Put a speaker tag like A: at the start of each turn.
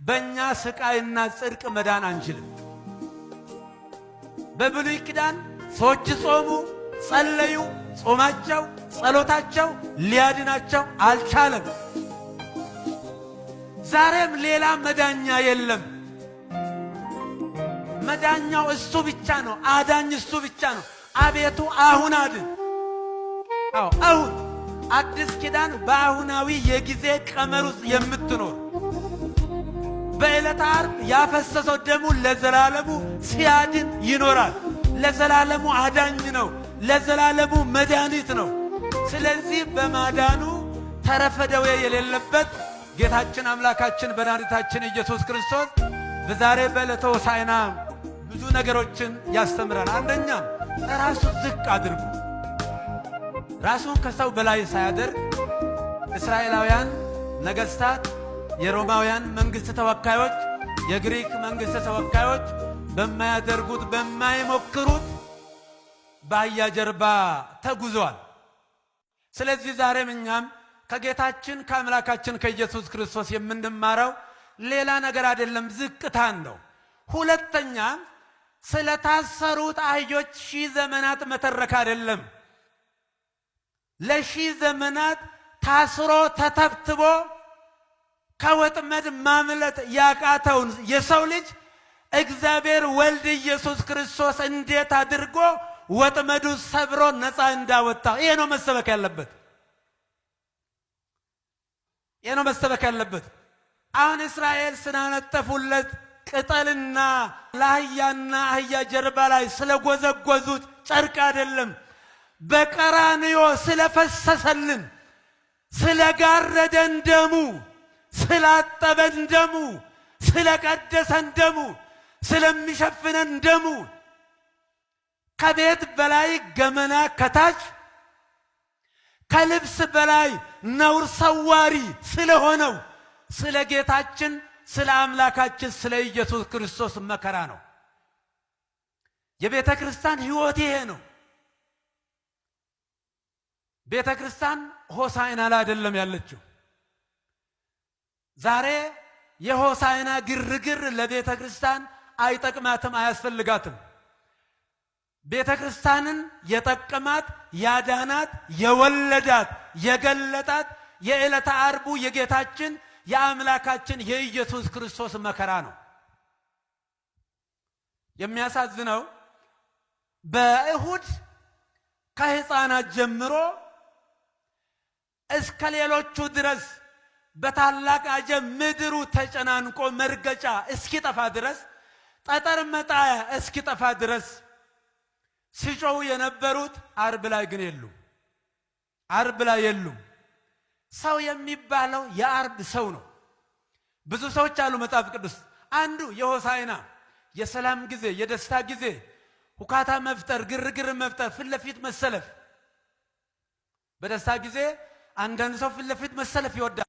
A: በእኛ ስቃይና ጽድቅ መዳን አንችልም። በብሉይ ኪዳን ሰዎች ጾሙ፣ ጸለዩ። ጾማቸው፣ ጸሎታቸው ሊያድናቸው አልቻለም። ዛሬም ሌላ መዳኛ የለም። መዳኛው እሱ ብቻ ነው። አዳኝ እሱ ብቻ ነው። አቤቱ አሁን አድን። አዎ አሁን አዲስ ኪዳን በአሁናዊ የጊዜ ቀመር ውስጥ የምትኖር በዕለተ ዓርብ ያፈሰሰው ደሙ ለዘላለሙ ሲያድን ይኖራል። ለዘላለሙ አዳኝ ነው። ለዘላለሙ መድኃኒት ነው። ስለዚህ በማዳኑ ተረፈ ደዌ የሌለበት ጌታችን አምላካችን መድኃኒታችን ኢየሱስ ክርስቶስ በዛሬ በዕለተ ሆሳዕና ብዙ ነገሮችን ያስተምራል። አንደኛ ራሱን ዝቅ አድርጉ። ራሱን ከሰው በላይ ሳያደርግ እስራኤላውያን ነገሥታት፣ የሮማውያን መንግሥት ተወካዮች፣ የግሪክ መንግሥት ተወካዮች በማያደርጉት በማይሞክሩት በአህያ ጀርባ ተጉዘዋል። ስለዚህ ዛሬም እኛም ከጌታችን ከአምላካችን ከኢየሱስ ክርስቶስ የምንማረው ሌላ ነገር አይደለም፣ ዝቅታን ነው። ሁለተኛ ስለታሰሩት አህዮች ሺህ ዘመናት መተረክ አይደለም። ለሺህ ዘመናት ታስሮ ተተብትቦ ከወጥመድ ማምለጥ ያቃተውን የሰው ልጅ እግዚአብሔር ወልድ ኢየሱስ ክርስቶስ እንዴት አድርጎ ወጥመዱ ሰብሮ ነፃ እንዳወጣ ይሄ ነው መሰበክ ያለበት። ይሄ ነው መሰበክ ያለበት። አሁን እስራኤል ስላነጠፉለት ቅጠልና ለአህያና አህያ ጀርባ ላይ ስለጎዘጎዙት ጨርቅ አይደለም፣ በቀራንዮ ስለፈሰሰልን ስለጋረደን ደሙ፣ ስላጠበን ደሙ፣ ስለቀደሰን ደሙ፣ ስለሚሸፍነን ደሙ ከቤት በላይ ገመና ከታች ከልብስ በላይ ነውር ሰዋሪ ስለሆነው ስለ ጌታችን ስለ አምላካችን ስለ ኢየሱስ ክርስቶስ መከራ ነው። የቤተ ክርስቲያን ሕይወት ይሄ ነው። ቤተ ክርስቲያን ሆሳዕና ላይ አይደለም ያለችው። ዛሬ የሆሳዕና ግርግር ለቤተ ክርስቲያን አይጠቅማትም፣ አያስፈልጋትም። ቤተ ክርስቲያንን የጠቀማት ያዳናት የወለዳት የገለጣት የዕለተ ዓርቡ የጌታችን የአምላካችን የኢየሱስ ክርስቶስ መከራ ነው። የሚያሳዝነው በእሁድ ከሕፃናት ጀምሮ እስከ ሌሎቹ ድረስ በታላቅ አጀብ ምድሩ ተጨናንቆ መርገጫ እስኪጠፋ ድረስ፣ ጠጠር መጣያ እስኪጠፋ ድረስ ሲጮሁ የነበሩት ዓርብ ላይ ግን የሉም። ዓርብ ላይ የሉም። ሰው የሚባለው የዓርብ ሰው ነው። ብዙ ሰዎች አሉ መጽሐፍ ቅዱስ። አንዱ የሆሳዕና የሰላም ጊዜ፣ የደስታ ጊዜ፣ ሁካታ መፍጠር፣ ግርግር መፍጠር፣ ፊት ለፊት መሰለፍ። በደስታ ጊዜ አንዳንድ ሰው ፊት ለፊት መሰለፍ ይወዳል።